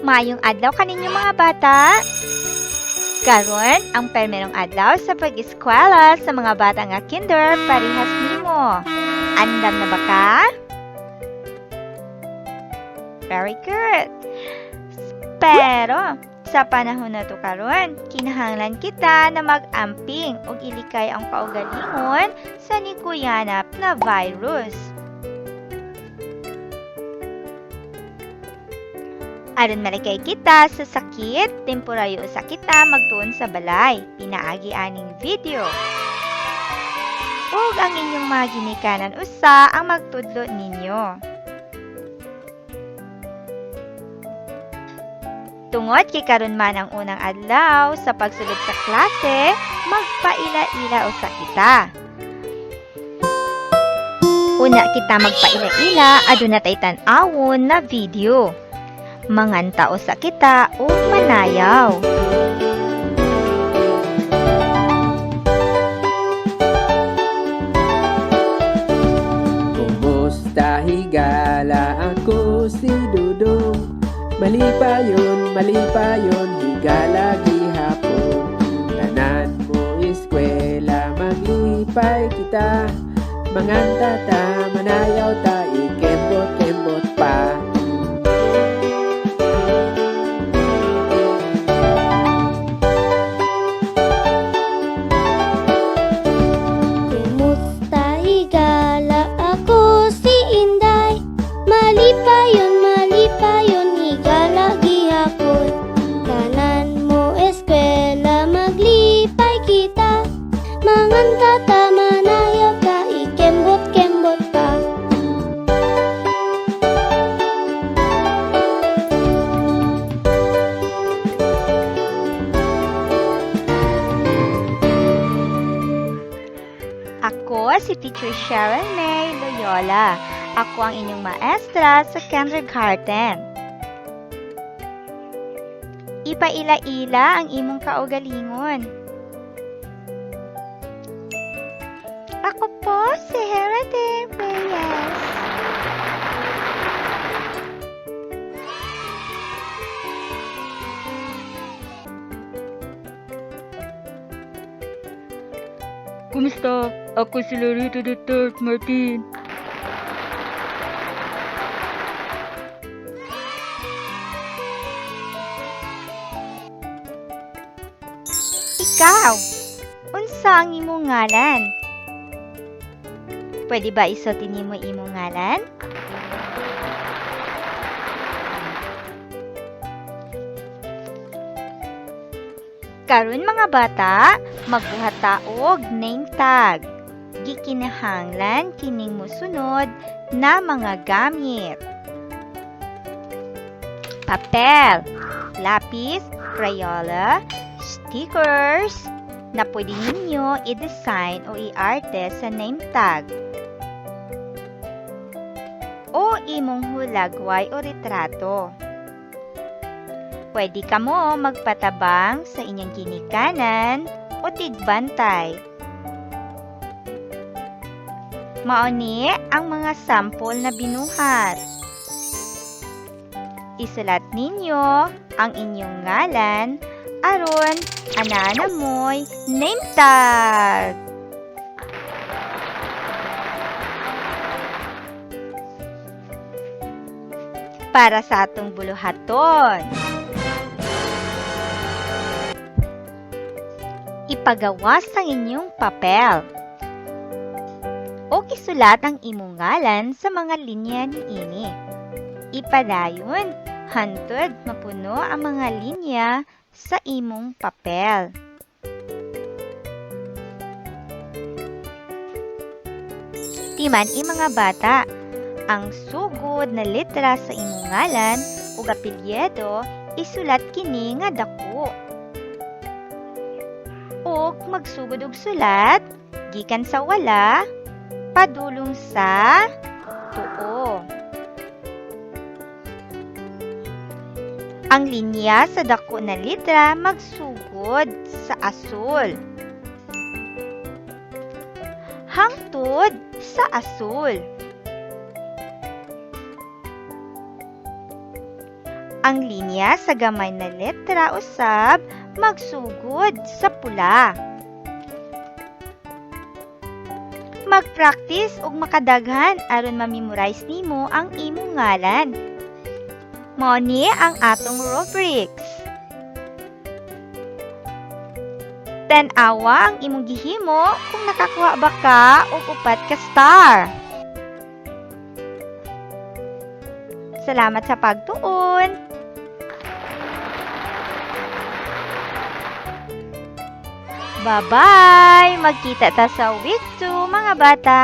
Maayong adlaw kaninyo, mga bata. Karon ang permerong adlaw sa pag-eskwela sa mga bata nga kinder parehas nimo. Andam na ba ka? Very good. Pero sa panahon na to karon, kinahanglan kita na mag-amping ug ilikay ang kaugalingon sa nikuyanap na virus. Aron malikay kita sa sakit, temporaryo usa kita magtuon sa balay, pinaagi aning video. Ug ang inyong mga ginikanan usa ang magtudlo ninyo. Tungod kay karon man ang unang adlaw sa pagsulod sa klase, magpaila-ila usa kita. Una kita magpaila-ila, aduna tay tan-awon na video. Manganta usa kita ug manayaw. Kumusta, higala? Ako si Dudong. Malipayon, malipayon, higala gihapon. Tanan mo eskwela, maglipay kita. Manganta ta, manayaw ta, ikembot-kembot pa. Kumusta, higala? Ako si Inday. Malipayon, malipayon, higala gihapon. Tanan mo eskwela, maglipay kita. Manganta ta, manayaw ta, ikembot-kembot pa. Ako si Teacher Sharon May Loyola. Ako ang inyong maestra sa kindergarten. Ipaila-ila ang imong kaugalingon. Ako po si Herade Reyes. Kumusta? Ako si Lorito Duterte Martin. Ikaw, unsa ang imong ngalan? Pwede ba isulti nimo imong ngalan? Karon, mga bata, magbuhat ta og name tag. Gikinahanglan kining mosunod na mga gamit: papel, lapis, crayola, stickers na pwede ninyo i-design o i-arte sa name tag, o imong hulagway o retrato. Pwede kamo magpatabang sa inyong ginikanan o tigbantay. Mao ni ang mga sample na binuhat. Isulat ninyo ang inyong ngalan aron anaa mo'y name tag. Para sa atong buluhaton, ipagawas ang inyong papel o isulat ang imong ngalan sa mga linya niini. Ipadayon hantod mapuno ang mga linya sa imong papel. Timan-i, mga bata, ang sugod na letra sa imong ngalan ug apelyido, isulat kini nga dako. Ug magsugod og sulat gikan sa wala padulong sa tuo. Ang linya sa dako na letra magsugod sa asul hangtod sa asul. Ang linya sa gamay na letra usab magsugod sa pula. Mag-practice og makadaghan aron ma-memorize nimo ang imong ngalan. Mao ni ang atong rubrics. Tan-awa ang imong gihimo kung nakakuha ba ka og upat ka star. Salamat sa pagtuon. Bye-bye! Magkita ta sa week 2, mga bata!